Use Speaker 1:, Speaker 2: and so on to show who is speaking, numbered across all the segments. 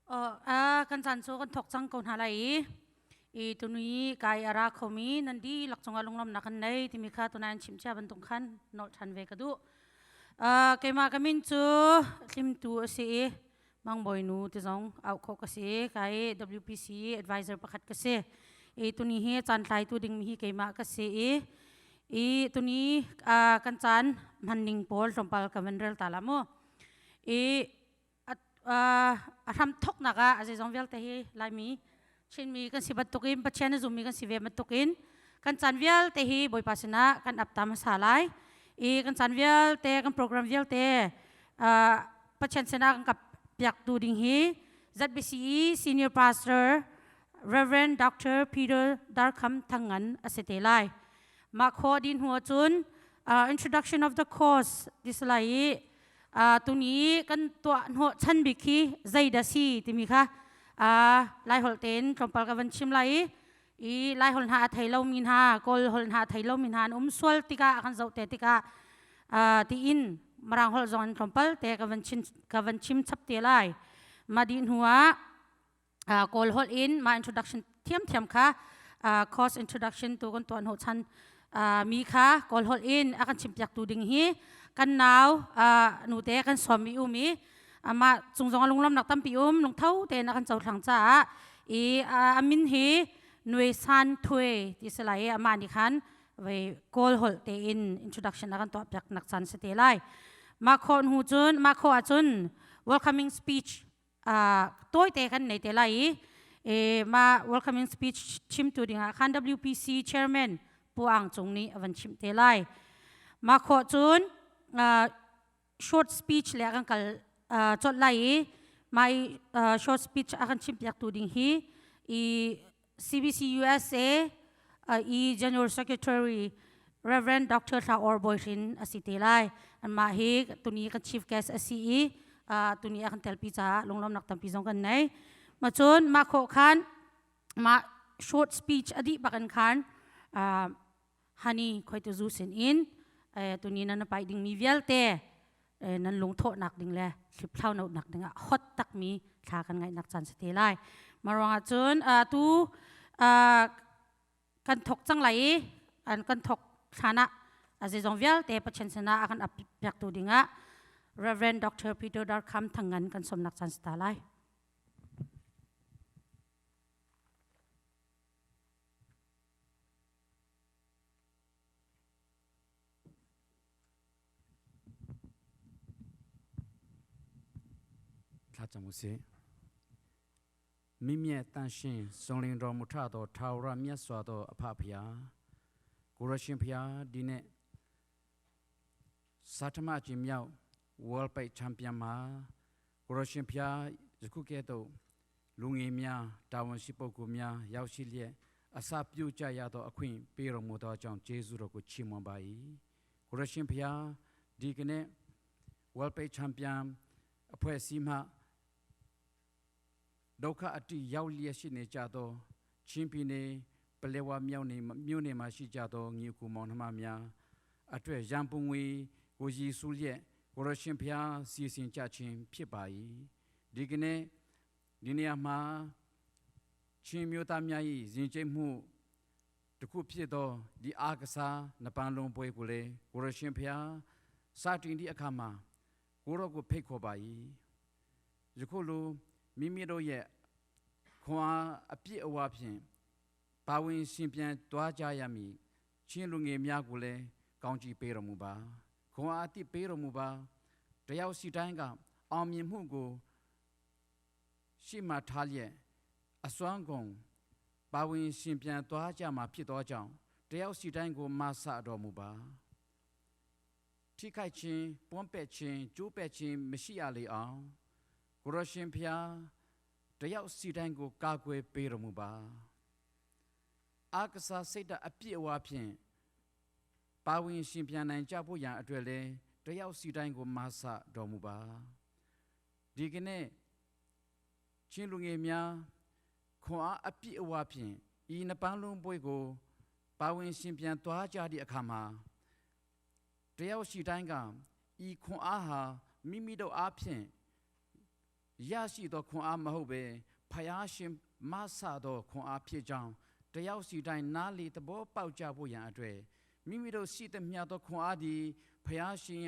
Speaker 1: Kan caan cu kan thawk cang ko hna lai i i tuni kai a ra khomi nan dihlak cungah lunglawmhnak kan nei timi kha tunai an chim cia bantuk khan nolh ṭhan ve ka duh. Keimah ka min cu Hlimtu a si i Mangbawi nu ti zong auh khawh ka si i kai WPC advisor pakhat ka si. I tuni hi caan tlaitu dingmi hi keimah ka si i i tuni kan caan hmanning pawl tlawmpal ka van rel ta la mu. I a hram thoknak ah a zeizong vialte hi Laimi Chinmi kan si bantukin Pathian a zummi kan si ve bantukin kan caan vialte hi Bawipa sinah kan ap ta hmasa lai i kan caan vialte kan program vialte Pathian sinah kan kap piaktu ding hi ZBCE Senior Pastor Reverend Dr. Peter Darkham Thangan a si te lai. Mah kho din hnu ahcun introduction of the course ti si lai i tuni kan tuah hnawh chan bik hi zeidah si timi kha Laiholh tein tlawmpal ka van chim lai i Laiholh hna a thei lomi hna Kawl holh hna a thei lomi hna an um sual tikah kan zoh te tikah tiin Mirang holh zong in tlawmpal te ka van chim ka van chim chap te lai ma dih hnu ah Kawl holh in ma introduction thiamthiam kha course introduction tu kan tuah hnawh chan mi kha Kawl holh in a kan chimpiaktu ding hi kan nau nute kan sawm mi um i amah cung zong lunglawmnak tampi um lungtho tein a kan cohlang caah i a min hi Nui San Thue ti si lai i amah nih khan vei Kawl holh tein introduction a kan tuah piak nak caan si te lai mah khawh hnu cun mah khawh ahcun welcoming speech tawite kan nei te lai i ma welcoming speech chimtu dingah khan WPC chairman Pu Ang Cung nih a van chimh te lai. Ma khawh cun short speech le kan kal colh lai i mai short speech a kan chimpiaktu ding hi i CBC USA i General Secretary Reverend Dr. Thla Or Bawi Hrin a si te lai. Anmah hi tuni kan chief guest a si i tuni a kan telpi caah lunglawmnak tampi zong kan nei. Ma cun mah khawh khan mah short speech a dih bakin khan hani khoi tu zu sin in tuni nan pai dingmi vialte nan lungthawhnak ding le hliphlau nak ding ah hot takmi thla kan ngaihnak caan si te lai. Maruangah cun tu kan thok cang lai i an kan thok thlan ah a zeizong vialte Pathian sinah a kan ap piaktu dingah Reverend Dr. Peter Darkham Thangan kan sawmnak caan si ta lai.
Speaker 2: Thlacam usih. မိမြဲတန်ရှင်စုံလင်တော်မူထသောထာဝရမြတ်စွာသောအဖဖျားကိုရရှင်ဖျားဒီနေ့စာထမချင်းမြောက် World Page Champion မှာကိုရရှင်ဖျားယခုကဲ့သို့လူငယ်များတာဝန်ရှိပုဂ္ဂိုလ်များရောက်ရှိလျက်အစပြုကြရသောအခွင့်ပေးတော်မူသောအကြောင်းကျေးဇူးတော်ကိုချီးမွမ်းပါ၏ကိုရရှင်ဖျားဒီကနေ့ World Page Champion အဖွဲ့အစည်းမှ ဒုက္ခအတိရောက်လျက်ရှိနေကြသောချင်းပြည်နယ်ပလဲဝမြောက်နေမြို့နယ်မှာရှိကြသောညီကူမောင်နှမများအတွက်ရန်ပုံငွေကိုရည်စူးလျက်ကိုရရှင်ဖျားစီစဉ်ကြခြင်းဖြစ်ပါ၏ဒီကနေ့ဒီနေရာမှာချင်းမျိုးသားများ၏ယဉ်ကျေးမှုတခုဖြစ်သောဒီအားကစားနပန်းလုံးပွဲကိုလည်းကိုရရှင်ဖျားစတင်သည့်အခါမှာကိုရောကိုဖိတ်ခေါ်ပါ၏ယခုလိုမိမိတို့ရဲ့ခွန်အားအပြည့်အဝဖြင့်ပါဝင်ရှင်ပြန်တွားကြရမည်ချင်းလူငယ်များကိုလည်းကောင်းချီးပေးတော်မူပါခွန်အားအတိပေးတော်မူပါတယောက်စီတိုင်းကအောင်မြင်မှုကိုရှိမှထားလျက်အစွမ်းကုန်ပါဝင်ရှင်ပြန်တွားကြမှာဖြစ်သောကြောင့်တယောက်စီတိုင်းကိုမဆတော်မူပါထိခိုက်ခြင်းပွန်းပက်ခြင်းကျိုးပက်ခြင်းမရှိရလေအောင်ကိုရရှင်ဖျားတယောက်စီတိုင်းကိုကာကွယ်ပေးတော်မူပါအာကစားစိတ်ဓာတ်အပြည့်အဝဖြင့်ပါဝင်ရှင်ပြန်နိုင်ကြဖို့ရန်အတွက်လည်းတယောက်စီတိုင်းကိုမဆတော်မူပါဒီကနေ့ချင်းလူငယ်များခွန်အားအပြည့်အဝဖြင့်ဤနှပန်းလုံးပွဲကိုပါဝင်ရှင်ပြန်သွားကြသည့်အခါမှာတယောက်ရှိတိုင်းကဤခွန်အားဟာမိမိတို့အားဖြင့် ရရှိသောခွန်အားမဟုတ်ပဲဖယားရှင်မဆသောခွန်အားဖြစ်ကြောင်းတယောက်စီတိုင်းနားလေသဘောပေါက်ကြဖို့ရန်အတွက်မိမိတို့ရှိသမျှသောခွန်အားသည်ဖယားရှင်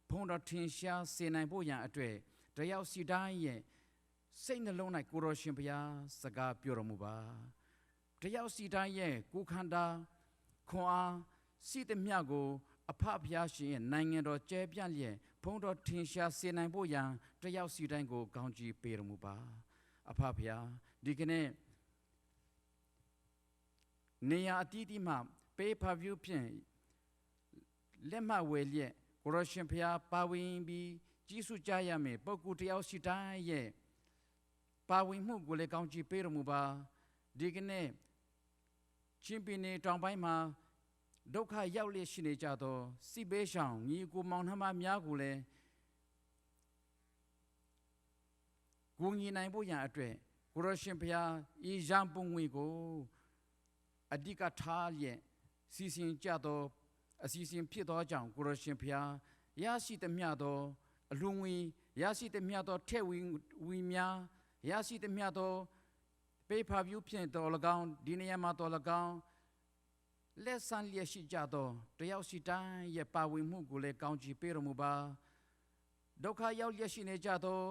Speaker 2: ဘုန်းတော်ထင်ရှားစေနိုင်ဖို့ရန်အတွက်တယောက်စီတိုင်းရဲ့စိတ်နှလုံး၌ကိုတော်ရှင်ဖျားစကားပြောတော်မူပါတယောက်စီတိုင်းရဲ့ကိုယ်ခန္ဓာခွန်အားရှိသမျှကိုအဖဖျားရှင်ရဲ့နိုင်ငံတော်ကျဲပြန့်လျက်ဘုန်းတော်ထင်ရှားစေနိုင်ဖို့ရန်တယောက်စီတိုင်းကိုကောင်းချီးပေးတော်မူပါအဖဖျားဒီကနေ့နေရာအတီးတီးမှပေးဖာဗျူဖြင့်လက်မှတ်ဝယ်လျက်ကိုရရှင်ဖျားပါဝင်ပြီးကြီးစုကြရမယ်ပုဂ္ဂိုလ်တယောက်စီတိုင်းရဲ့ပါဝင်မှုကိုလည်းကောင်းချီးပေးတော်မူပါဒီကနေ့ချင်းပြည်နယ်တောင်ပိုင်းမှာဒုက္ခရောက်လျက်ရှိနေကြသောစိဘေးရှောင်ညီကိုမောင်နှမများကိုလည်းကိုညီနိုင်ဖို့ရန်အတွက်ကိုရရှင်ဖျားဤရန်ပုံငွေကိုအဓိကထားလျက်စီစဉ်ကြသောအစီအစဉ်ဖြစ်သောကြောင့်ကိုရရှင်ဖျားရရှိသမျှသောအလူငွေရရှိသမျှသောထဲ့ဝင်ဝီများရရှိသမျှသောပေဖာဗျူဖြင့်တော်၎င်းဒီနေရာမှာတော်၎င်းလက်ဆန်းလျက်ရှိကြသောတယောက်စီတိုင်းရဲ့ပါဝင်မှုကိုလည်းကောင်းချီးပေးတော်မူပါဒုက္ခရောက်လျက်ရှိနေကြသော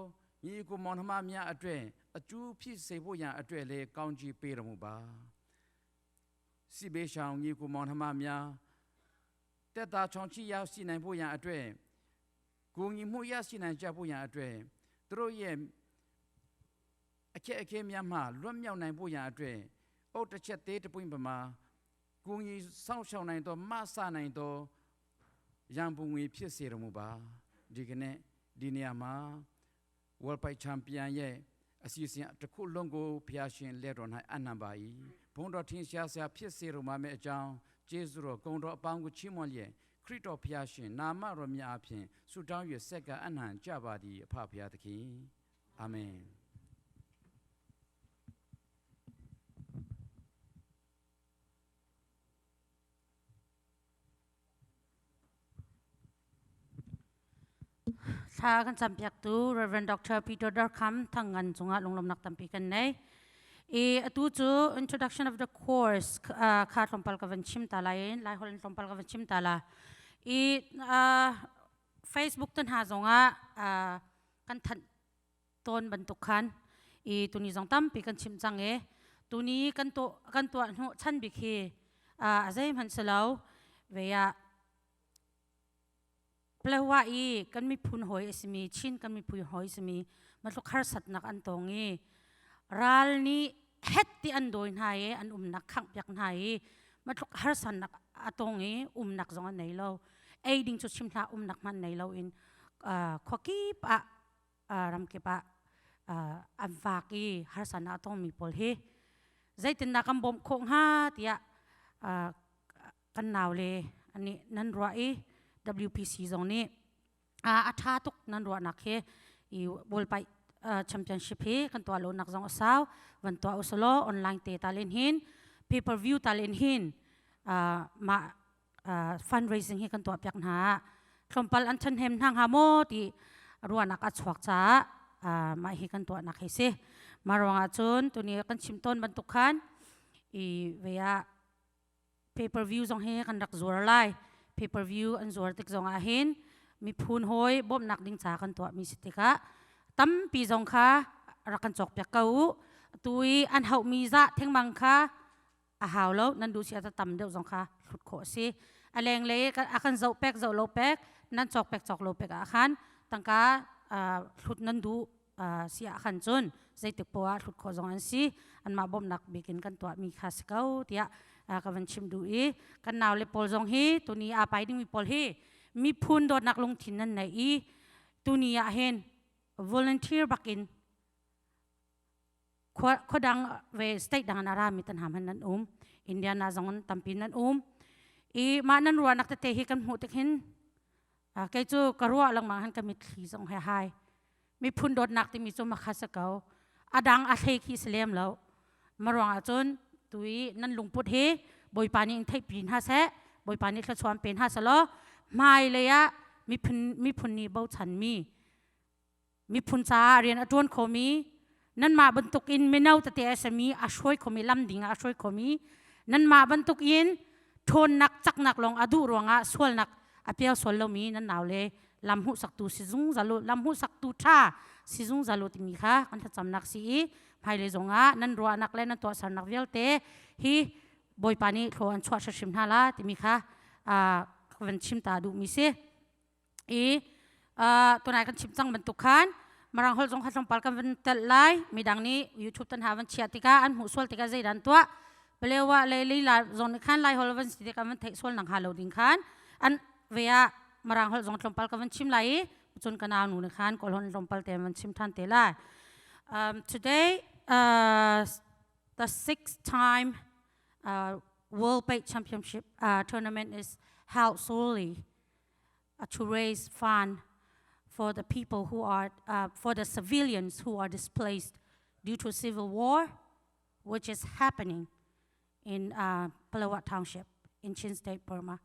Speaker 2: ညီကိုမောင်နှမများအတွက်အကျိုးဖြစ်စေဖို့ရန်အတွက်လည်းကောင်းချီးပေးတော်မူပါစိဘေးရှောင်ညီကိုမောင်နှမများတက်တာချောင်ချီရောက်ရှိနိုင်ဖို့ရန်အတွက်ကိုညီမှုရရှိနိုင်ကြဖို့ရန်အတွက်သူတို့ရဲ့အခက်အခဲများမှလွတ်မြောက်နိုင်ဖို့ရန်အတွက်အုတ်တစ်ချက်သေးတစ်ပွင့်ပမာကိုညီစောင့်ရှောက်နိုင်သောမဆနိုင်သောရန်ပုံငွေဖြစ်စေတော်မူပါဒီကနေ့ဒီနေရာမှာ World Fight Champion ရဲ့အစီအစဉ်တစ်ခုလုံးကိုဖျာရှင်လက်တော်၌အနံပါ၏ဘုန်းတော်ထင်ရှားစရာဖြစ်စေတော်မှာမဲ့အကြောင်းကျေးဇူးတော်ဂုဏ်တော်အပေါင်းကိုချီးမွမ်းလျက်ခရစ်တော်ဖျာရှင်နာမတော်မြတ်အဖင်ဆုတောင်း၍ဆက်ကအနံကြပါသည်အဖဖျားသခင်အာမင်
Speaker 1: Thla kan campiaktu Reverend Dr. Peter Darkham thangan cungah lunglawmnak tampi kan nei. I atu cu introduction of the course kha tlawmpal ka van chim ta lai in lai holh in tlawmpal ka van chim ta la. I Facebook tan ha zongah kan thanh tawn bantuk khan i tuni zong tampi kan chim cang i tuni kan to kan tuah hnu chan bik hi a zeihmanh si lo ve ah Palawa i kan miphun hawi a simi Chin kan miphun hawi a simi matluk harsatnak an tong i ral nih het ti an dawi hna i an umnak khangh piak hna i matluk harsatnak a tong i umnak zong an nei lo ei ding cu chim hlah umnak hmanh nei lo in khuakip ah ramkip ah an vak i harsatnak a tongmi pawl hi zeitindah kan bawmh khawh hnga tiah kan naule nih nan ruah i WPC zong nih a ṭha tuk nan ruahnak hi i World Fight Championship hi kan tuah lo nak zong a sau van tuah usalaw online te ta len hin pay per view ta len hin mah fundraising hi kan tuah piak hna tlawmpal an ṭhahnem hna hnga maw ti ruahnak a chuak caah mah hi kan tuahnak hi si mah ruangah cun tuni kan chim tawn bantuk khan i ve ah pay per view zong hi kan rak zuar lai pay per view an zuar tik zong ah hin miphun hawi bawmhnak ding ca kan tuahmi si tikah tampi zong kha rak kan cawk piak ko u tu i an hauhmi zah thengmang kha a hau lo nan duh si a tam deuh zong kha hlut khawh a si a lenglei a kan zoh pek zoh lo pek nan cawk pek cawk lo pek ah khan tangka hlut nan duh si ah khan cun zeitik poah ah hlut khawh zong an si anmah bawmhnak bikin kan tuahmi kha si ko tiah ka van chim duh i kan nau le pawl zong hi tuni aa pai dingmi pawl hi miphun dawtnak lungthin nan nei i tuni ah hin volunteer bakin khua dang ve state dang an arami tan ham nan um Indiana zong tampi nan um i mah nan ruahnak tete hi kan hmuh tik hin kei cu ka ruah lengmang han ka mitthli zong he hai miphun dawtnak timi cu makha si ko adang a hlei khi si lem lo maruang ah cun tui nan lungput hi bawipa nih in theihpi hna seh bawipa nih thluachuah pe hna selaw hmai lei ah miphun miphun nih bochan mi Miphun caah rian a ṭuan khomi, nanmah bantukin mino tete a simi a hruai khomi lam ding ah a hruai khomi, nanmah bantukin ṭhawnnak caknak lawng a duh ruangah sualnak a pial sual lomi nan naule lam hmuhsaktu si zungzal u, lam hmuhsaktu ṭha si zungzal u timi kha kan thlacamnak si i hmailei zongah nan ruahnak le nan tuahsernak vialte hi Bawipa nih thlaw an chuah hrimhrim hna la timi kha ka van chim ta duhmi si. I tunai kan chim cang bantuk khan Marang holh zong kha tlawmpal kan van telh lai. Midang nih YouTube tan ha van chiah tikah an hmuh sual tikah zeidah an tuah. Palewa le lila zong nih khan Lai holh van si tikah van theih sual nang ha lo ding khan an ve ah Marang holh zong tlawmpal ka van chim lai i cun ka nau nu nih khan Kawl holh tlawmpal te van chim than te lai. Today the sixth time World Paih Championship tournament is held solely to raise fund for the people who are for the civilians who are displaced due to civil war, which is happening in Paletwa Township in Chin State, Burma.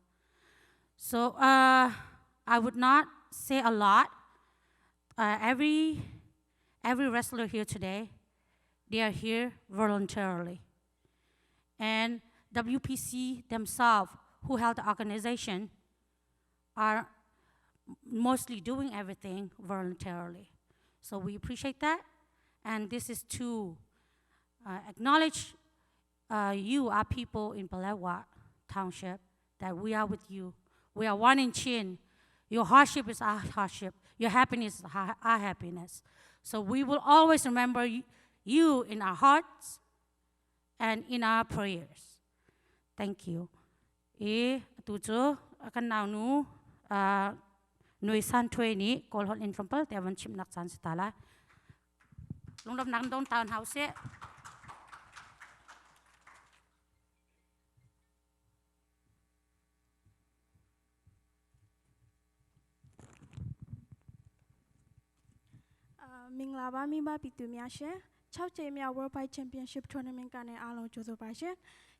Speaker 1: So I would not say a lot. Every wrestler here today, they are here voluntarily. And WPC themselves, who held the organization, are mostly doing everything voluntarily. So we appreciate that. And this is to acknowledge you, our people in Paletwa Township, that we are with you. We are one in Chin. Your hardship is our hardship. Your happiness is our happiness. So we will always remember you in our hearts and in our prayers. Thank you. I tu cu kan nau nu Nui San Thwe nih Kawl holh in tlawmpal te van chimnak caan si ta lai. Lunglawmhnak don taun hau seh.
Speaker 3: မင်္ဂလာပါမိဘပြည်သူများရှင်6ကြိမ်မြောက် World Fight Championship Tournament ကနေအားလုံးကြိုဆိုပါရှင်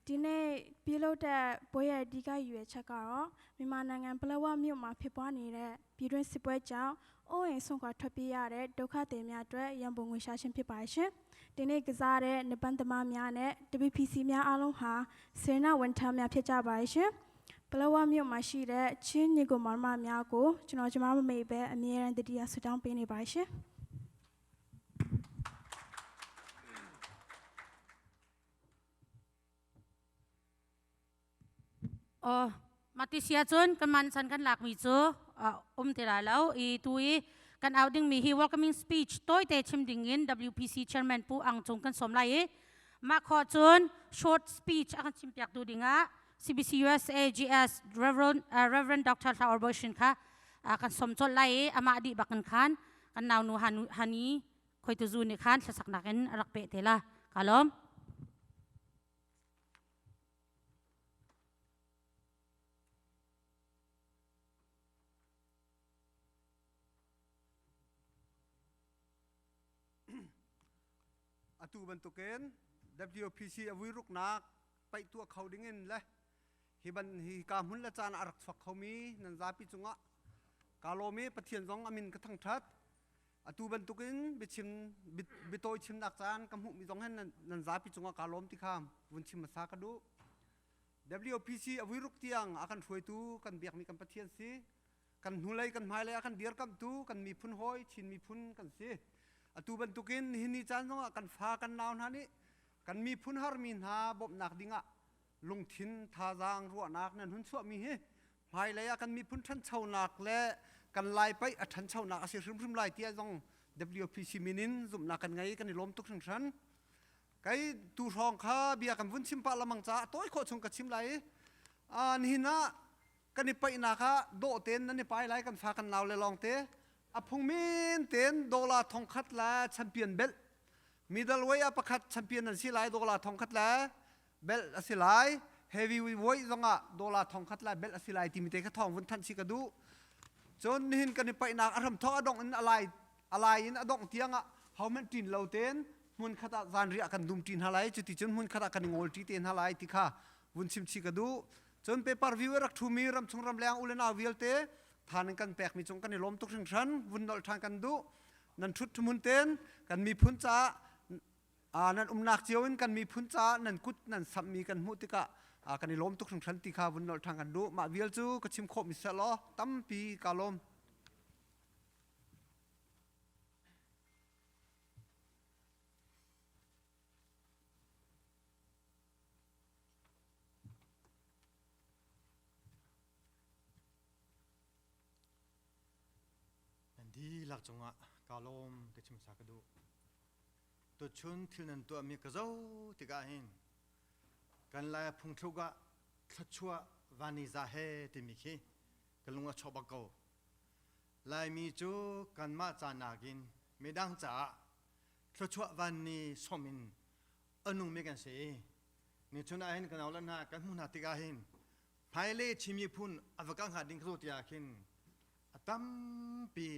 Speaker 3: ဒီနေ့ပြုလုပ်တဲ့ပွဲရဲ့အဓိကရည်ရွယ်ချက်ကတော့မြန်မာနိုင်ငံပလက်ဝမြို့မှာဖြစ်ပွားနေတဲ့ပြည်တွင်းစစ်ပွဲကြောင့်အိုးအိမ်ဆွန့်ခွာထွက်ပြေးရတဲ့ဒုက္ခသည်များအတွက်ရန်ပုံငွေရှာခြင်းဖြစ်ပါရှင်ဒီနေ့ကစားတဲ့နပန်းသမားများနဲ့ WPC များအားလုံးဟာစေနာဝန်ထမ်းများဖြစ်ကြပါရှင်ပလက်ဝမြို့မှာရှိတဲ့ချင်းညီကိုမောင်မများကိုကျွန်တော်ကျမမမေ့ပဲအမြဲတမ်းတတိယဆုတောင်းပေးနေပါရှင်
Speaker 1: Oh, mati sia cun kan man san kan lak mi cu um ti lai lo i tu i kan au ding mi hi welcoming speech toi te chim ding in WPC chairman Pu Ang Cung kan som lai i mah kho cun short speech a kan chim piak tu dingah CBC USA GS Reverend Dr. Thla Orboy Shin kha kan som chol lai i amah dih bakin khan kan nau nu Hani khoi tu zu nih khan thlasak in rak pe te la ka lawm.
Speaker 4: Atu bantukin WPC a vuiruknak paih tuah kho dingin le hi ban hi ka hmun le caan a rak chuak khomi nan zapi cungah ka lawm i Pathian zong amin ka thangṭhat. Atu bantukin biachim bitawi chimnak caan ka hmuhmi zong hin nan zapi cungah ka lawm ti kha vun chim hmasa ka duh. WPC a vuiruk tiang a kan hruaitu kan biakmi kan Pathian si. Kan hnulei kan hmailei a kan dirkamhtu kan miphun hawi Chin miphun kan si. Atu bantukin nihin ni caan zongah kan fa kan nau hna nih kan miphun harmi hna bawmhnak dingah lungthin thazaang ruahnak nan hun chuahmi hi hmailei ah kan miphun ṭhanchonak le kan lai paih a ṭhanchonak a si hrimhrim lai tiah zong WPC min in zumhnak kan ngei kan i lawm tuk hringhran. Kai tu hrawng kha bia kan vun chim pah lamang caah tawi khawh chung ka chim lai i nihin ah kan i paihnak ah dawh tein nan i pai lai kan fa kan nau le lawng te a phungmin tein dollar thongkhat le champion belt middleweight ah pakhat champion an si lai dollar thongkhat le belt a si lai heavyweight zong ah dollar thongkhat le belt a si lai timi te kha thawng vun thanh si ka duh cun nihin kan i paihnak a hram thawk a dongh in a lai in a dongh tiang ah hohmanh ṭin lo tein hmun khat ah zanriah kan dum ṭi hna lai cuti cun hmun khat ah kan i ngawl ṭi te hna lai ti kha vun chim chih ka duh cun paper view rak ṭhumi ramchung ramleng u le nau vialte than in kan pekmi cung kan i lawm tuk hringhran vun nolh ṭhan kan duh. Nan ṭhut ṭhumhun ten kan miphun caah nan umnak cio in kan miphun caah nan kut nan samhmi kan hmuh tikah kan i lawm tuk hringhran ti kha vun nolh ṭhan kan duh. Mah vial cu ka chim khawhmi seh law tampi ka lawm.
Speaker 5: Nan dihlak cungah kaa lawm ti chim sa ka duh. Tuchun thil nan tuahmi ka zoh tikah hin kan Lai phungthluk ah thluachuah vani za he timi khi ka lung a chuak bak ko. Laimi cu kanmah ca nakin midang caah thluachuah vanni som in a nungmi kan si i nichun ah hin kan le hna kan hmuh hna tikah hin hmailei Chin miphun a va kal hnga ding ka tiah khin a tampi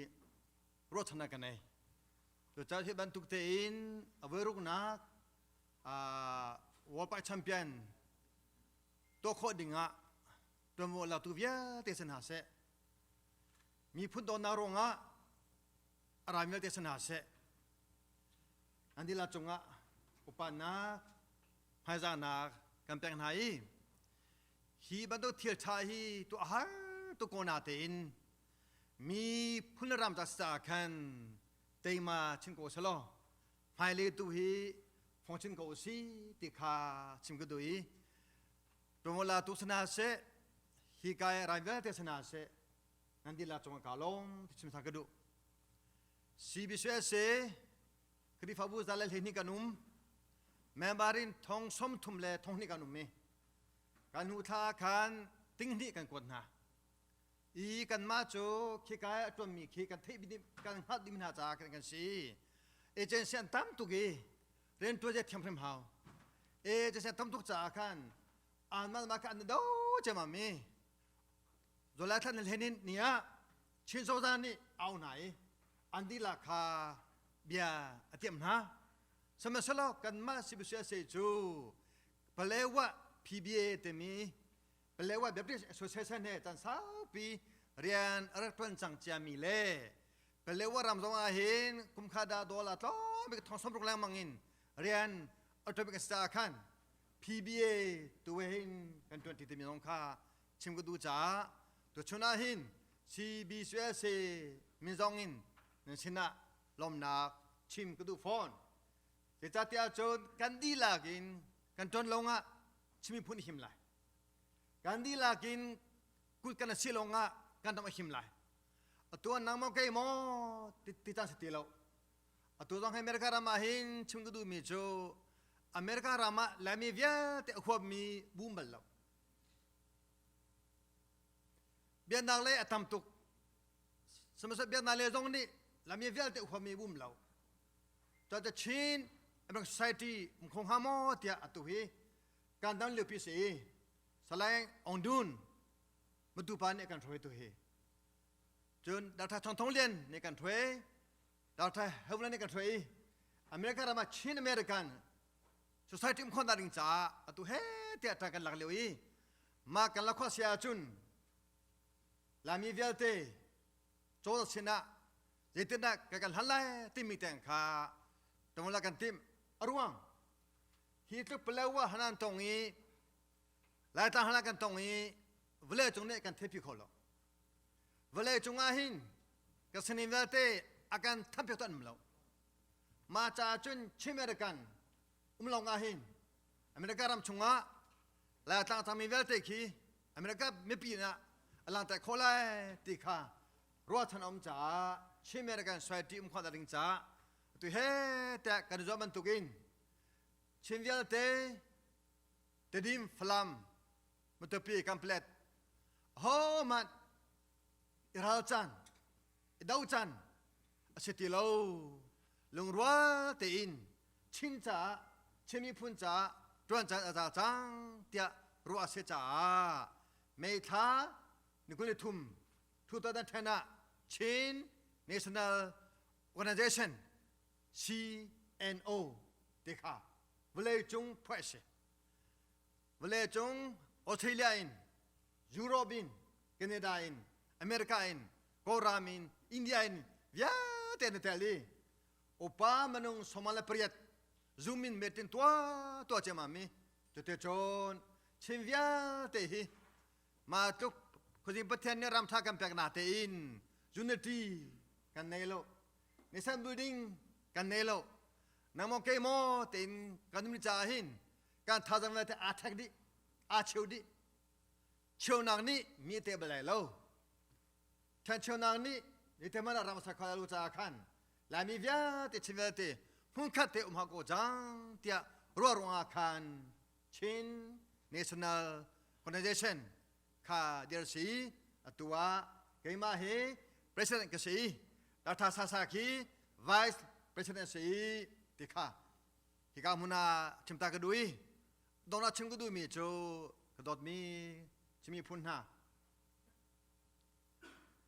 Speaker 5: ruahchannak ka nei. Cucaah hi bantuk tein a voiruknak World Park Champion tuah khawh dingah ṭuanvo latu vialte si hna seh. Miphun dawtnak ruangah a rai vialte si hna seh. An dihlak cungah upatnak, hmaizahnak kan pek hna i hi bantuk thil ṭha hi tuah har tuk ko na tein mi phun le ram ca caah khan teima chin ko selaw hmailei tu hi phong chin ko si ti kha chim ka duh i ṭuanvo tu sana seh hi kai rai vialte sana seh nan dihlak cungah kaa lawm ti chim ka duh. CBCUSA Khrihfabu za le hleihnih kan um. Member in thong som thum le thong hnih kan um i kan hnu thla khan ting hnih kan kuat hna. I kanmah cu khikai a ṭuanmi khi kan theih kan hngalh ding hna caah kan kan si. Agency an tam tuk i rian ṭuan thiam hrim hau. Agency an tam tuk caah khan anmah mah kha an do cemam i Zolai thlan hlenin ni ah Chin cozah nih au hna i an dihlak kha bia a tiam hna. Sihmanhsehlaw kanmah CBCUSA cu Palewa PBA timi Palewa Baptist Association he caan saupi rian a rak ṭuan cang ciami le Palewa ram zong ah hin kumkha dah dollar tlawm bik thong sawmruk lengmang in rian a ṭuan bik a si caah khan PBA tu hin kan ṭuan ṭi timi zong kha chim ka duh caah tuchun ah hin CBCUSA min zong in nan sinah lawmnak chim ka duh fawn. Zeicahtiah cun kan dihlak in kan ṭuan lawngah Chin miphun him lai. Kan dihlak in kut kan si lawngah kan ram a him lai. Atu an nang maw kei maw ti caan si ti lo. Atu zong America ram ah hin chim ka duhmi cu America ram ah Laimi vialte a huapmi bum bal lo. Biaknak lei a tam tuk. Sihmanhsehlaw biaknak lei zong nih lami vialte huami um lo. Cucaah Chin American Society um kho hnga maw tiah atu hi kan dang liopi si i Salai Aung Dun matu pa nih kan hruai tu hi. Cun Dr. Thong Thong Lian nih kan hruai, Dr. Hewla nih kan hruai i America ram ah Chin American Society um khawhnak ding caah atu he tiah ṭan kan lak lio i mah kan la khawh si ahcun Laimi vialte cawl sinah zeitindah kan kan hlan lai timi teng kha ṭungla kan timh. A ruang hi tluk Palawa hanan tong i Laitlang hanan kan tong i vawlei cung nih kan theihpi kho lo. Vawlei cung ah hin ka sining vialte a kan thampiak tu an um lo. Mah caah cun Chin American um lawng ah hin America ram chungah Laitlang cangmi vialte khi America mipi nih a langhter khawh lai ti kha ruahchan a um caah Chin American Society um khawh ding caah atu he tiah kan i zuam bantukin Chin vialte Tedim Falam Matupi Kamplet ahohmanh i ral caan i do caan a si ti lo lungrual tein Chin caah Chin miphun caah ṭuan caan a za cang tiah ruah a si caah May thla ni 23 2010 ah Chin National Organization CNO ti kha vawleicung phuah a si. Vawleicung Australia in Europe in Canada in America in Kawlram in India in vialte te na tel i upa manung somal le pariat zoom in meeting tua tua cema mi cute cun Chin vialte hi ma tluk khuazing Pathian nih ram tha kan pek na tein unity kan nei lo nation building kan nei lo nangmaw kei maw tein kan um caah hin kan thazang vialte aa thek dih aa cheu dih cheunak nih mi te balai lo ṭhencheunak nih ni te man ram sakha lu caah khan Laimi vialte Chin vialte hmunkhat te um hau ko cang tiah ruah ruangah khan Chin National Organization kha dir si atu ah keimah hi president ka si Dr. Sasa khi vice president si ti kha hika hmun ah chimta ka duh i dongna chim ka duhmi cu ka dawtmi chimi phun hna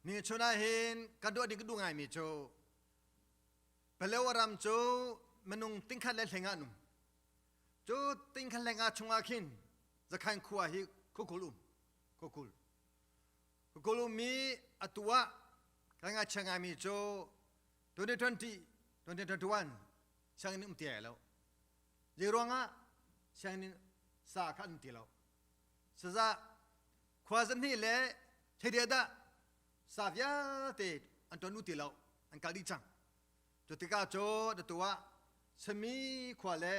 Speaker 5: Ni chun ah hin ka duah ding ka duh ngaimi cu Palewa ram cu minung tingkhat le hleng ah an um. Cu tingkhat hleng ah chungah khin Zakhan khua hi khuakul um. Khuakul. Khuakul ummi atu ah kan ngakchia ngaimi cu 2020, 2021 sianginn um ti ai lo. Zei ruangah sianginn sa kha an um ti lo. Saza khua zahnih le theiria dah sa vialte an ṭuan u ti lo an kal dih cang cu tikah cu atu ah sami khua le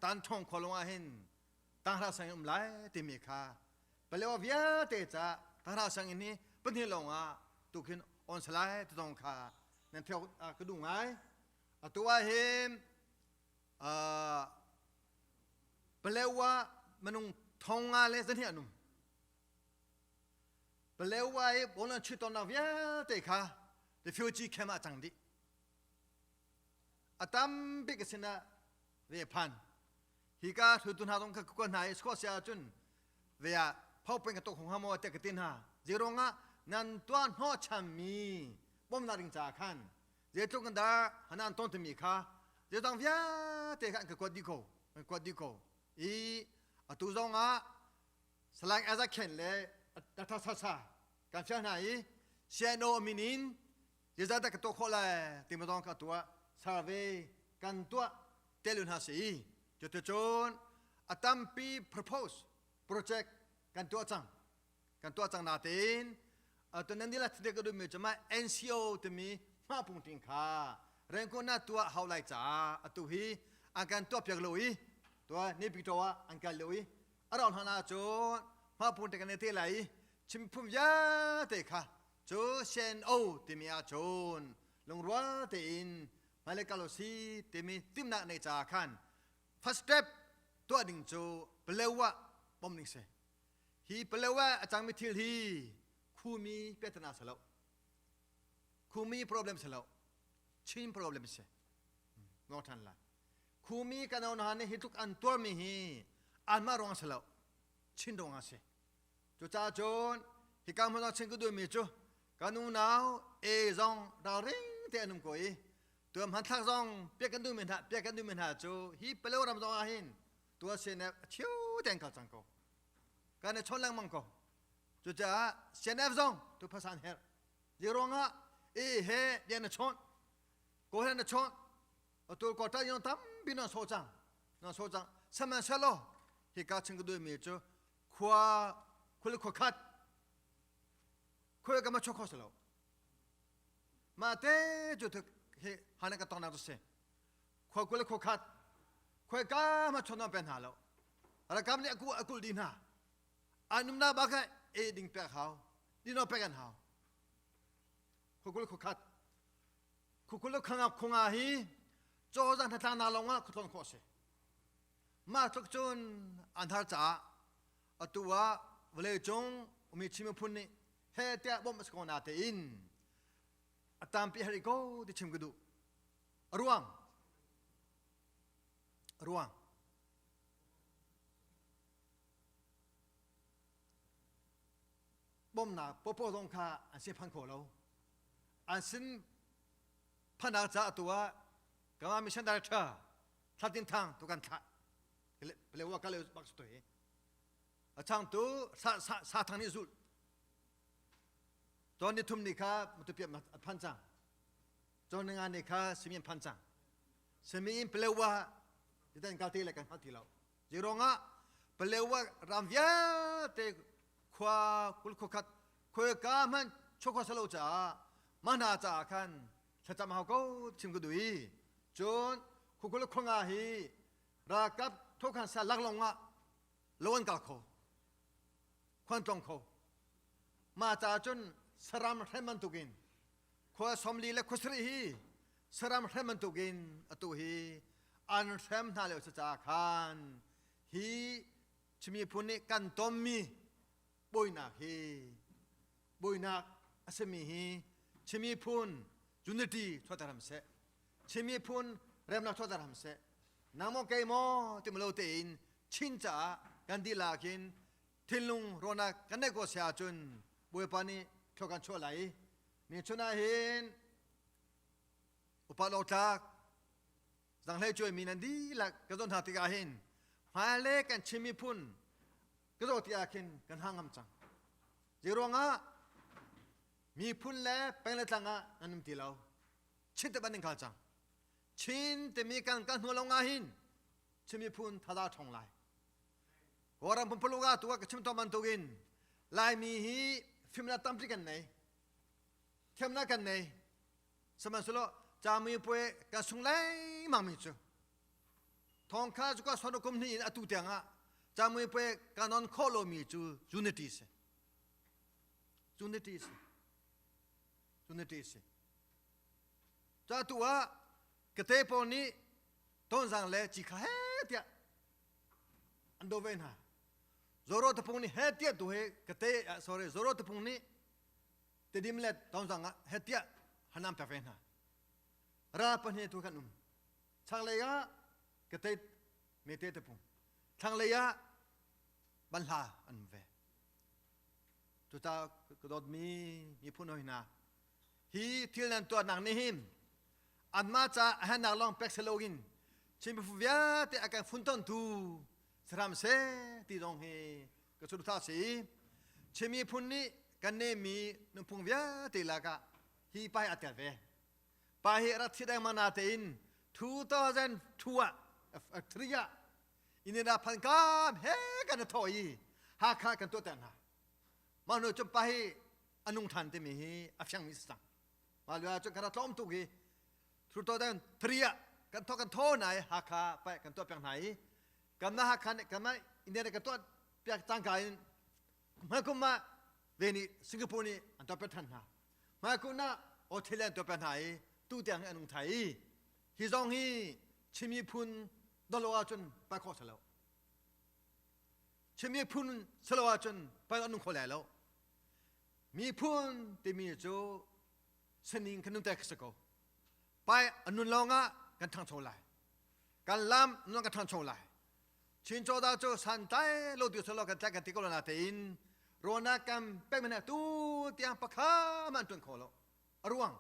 Speaker 5: tanthong khua lawng ah hin tanghra sang in um lai timi kha palewa vialte ca tanghra sang in hi pahnih lawng ah tukhin on salai ti zong kha nan theo ka duh ngai atu ah hin Palewa minung thong nga le zahnih an um. Palewa i bolan chuitonnak vialte kha refugee camp ah cang dih. A tam bik a sinah ve phan. Hika hrutu hna zong kha ka hna i Scotsia ahcun ve ah phau peng ka tok hong hamo te ka tin ha. Zeirong ah nan tuah hnawh chanmi bawmnak ding caah khan zeitluk in dah hanan ton timi kha zeidang vialte kha an ka kuat dih ko an kuat dih ko i atu zong ah Salai Isaac Khen le Dr. Sasa kan fial hna i CNO min in zeizat dah ka tuah khawh lai timi zong ka tuah survey kan tuah tel hna si i cuticun a tampi propose project kan tuah cang kan tuah cang natein tunan ni la thide ka duhmi cu mah NCO timi hmahpung ting kha rengko na tuah hau lai caah atu hi an kan tuah piak lo i tua Naypyidaw ah an kal lo i a rau hlan ah cun hmahpung te kan te lai i chimphum vialte kha cu CNO timi ah cun lungrual tein hmailei kal si timi timnak nei caah khan first step tuah ding cu Palewa pom ding si Hi Palewa a cangmi thil hi khumi piahtana si lo. Khumi problem si lo. Chin problem si. Ngong ṭhan lai. Khumi kan hna nih hi tluk an tuarmi hi anmah ruang si lo. Chin ruang a si. Cucaah cun hika hmun ah chin ka duhmi cu kan unau e zong ralring te an um ko i tuan hmanthlak zong piak kan duhmi hna piak kan duhmi hna cu hi Palewa ram zong ah hin tua CNF a chiu ten kal cang ko kan i chawn lengmang ko cucaah CNF zong tu phasan her ruangah e he lian na chawn ko he na chawn atu ko ta yon tampi na so cang na so cang sihmanhsehlaw hika ching ka duhmi cu khua khul khua khat khua ka ma chok kho selo ma te cu he hana ka tong nak tu si khua kul khua khat khoi ka ma chon pen hna lo rakam nih aku akul di hna anum na ba kha e ding pek hau dino pek an hau khua kul khua khat khua kul khanga khunga hi chaw zang tlang na longah khutlon kho se ma tluk cun an har caah atu ah vawlei cung umi chim phun nih he tiah bom a ko na te in a tampi hari ko ti chim ka duh A ruang. A ruang. Bawmnak popo zong kha an sin phan kho lo. An sin phanak ca atu ah kama mission director Thlatin Thang tu kan thlah. Pelewa ka le bak su hi. A chang tu sa sa sa thang nih zul. Ton ni thum ni kha matupiat a phan cang. Cawn nga ne kha simi an phan cang. Simi in Palewa titan kal te le kan hngal ti lo. Zeiruangah Palewa ram vialte khua kul khua khat khua ka hmanh chokho salo caah mana caah khan thlacam hau ko chim ka duh i cun khukul khuanga hi ralkap thokhan sa laklong ah lo an kal kho khuan tlong kho ma caah cun saram hrem bantukin khua somli le khua sarih hi saram hrem bantukin atu hi an hrem hna lio caah khan hi Chin miphun nih kan tonmi buainak hi buainak a simi hi Chin miphun unity chuahter ham seh Chin miphun remnak chuahter ham seh nang maw kei maw ti lo tein Chin caah kan dihlak in thinlung ruahnak kan neih ko si ahcun Bawipa nih thlua kan chuah lai ni chun ah hin upa lo tlak Zanghlei cuaimi nan dihlak ka zoh hna tikah hin hmailei kan Chin miphun ka zoh tikah khin kan hang ngam cang. Zeiruangah miphun le peng le tlang ah nan um ti lo. Chin te ban in khal cang. Chin timi kan kan hnu lo nga hin Chin miphun thaza ṭhong lai. Kawlram pumpuluk ah tu ah ka chim tawn bantukin Laimi hi fimnak tampi kan nei. Thiamnak kan nei. Sihmanhsehlaw camipuai kan sung lengmang mi cu thong kha cuka son kum hnih in atu tiang ah camipuai ka non khawh lomi cu unity si. Unity si. Unity si. Ca tu ah kate pawl nih tonzang le cikha he tiah an do ve hna. Zoro tapung nih he tiah tu he kate sorry Zoro tapung nih Tedim le Tonzang ah he tiah hanam pek ve hna. Ral pahnih tu kan um. Chaklei ah Kate Mete tapung. Thlanglei ah Banhla an um ve. Cucaah ka dawtmi miphun hoi hna, hi thil nan tuahnak nih hin anmah ca a hernak lawng pek si loin Chin miphun vialte a kan funtontu saram seh ti zong hi ka saduhthah a si. Chin miphun nih kan nehmi nunphung vialte lakah hi pa hi aa tel ve. Pa hi rak thi dengmang natein 2002 ah 3 ah India phan kam he kan i thawh i Hakha kan tuahter hna. Mah hnu cun pa hi a nung ṭhan timi hi a fiangmi si cang. Mah lio ah cun kan rak tlawm tuk i 2003 ah kan thawk kan thaw na i Hakha paih kan tuah piak hna i kan mah Hakha nih kan mah India nih kan tuah piak cangka in hmaikum ah ve nih Singapore nih an tuah piak than hna. Hmaikum ah Australia an tuah piak hna i tu tiang hi an nung thai i hi zong hi Chin miphun dolo ahcun pai khawh si lo. Chin miphun si lo ahcun pai an nung kho lai lo. Miphun timi cu sining kan nunter khi si ko. Pai an nun lawng ah kan ṭhangcho lai. Kan lam nun kan ṭhangcho lai. Chin cawda cu santlai lo tu solo kan tlai kan ti ko lo na tein rona kan pek men tu tiang pakha man ṭuan kho lo. A ruang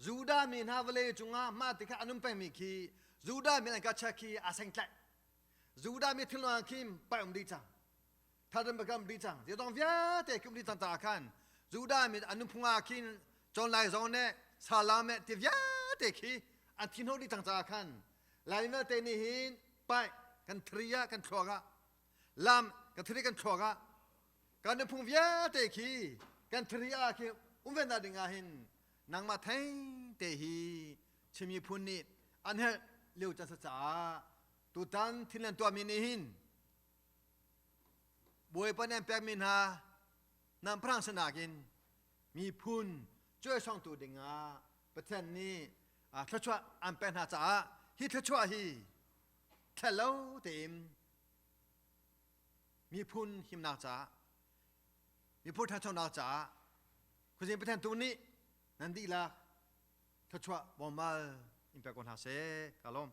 Speaker 5: Judah mi hna vawlei cungah mah ti kha an um pengmi khi Judah mi an ka check khi aa seng tlaih. Judah mi thinlung ah khin pai um dih cang. Thadam bakam dih cang. Zeidong vialte khi um dih cang caah khan Judah mi an nunphung ah khin John Lai zong nih Salam nih ti vialte khi an thinho dih cang caah khan Lai vialte nih hin pai kan thri ah kan thluak ah lam kan thri kan thluak ah kan nunphung vialte khi kan thri ah khi um ve na ding ah hin nangmah theng te hi Chin miphun nih an herh lio can sa caah tutan thil nan tuahmi nih hin Bawipa nih an pekmi hna nan phrang sinak in miphun cuaisawngtu dingah Pathian nih thluachuah an pek hna caah hi thluachuah hi thlel lo tein miphun himnak caah miphun ṭhanchonak caah khuazing Pathian tu nih nan dihlak thluachuah bawmmal in pek ko hna seh. Ka lawm.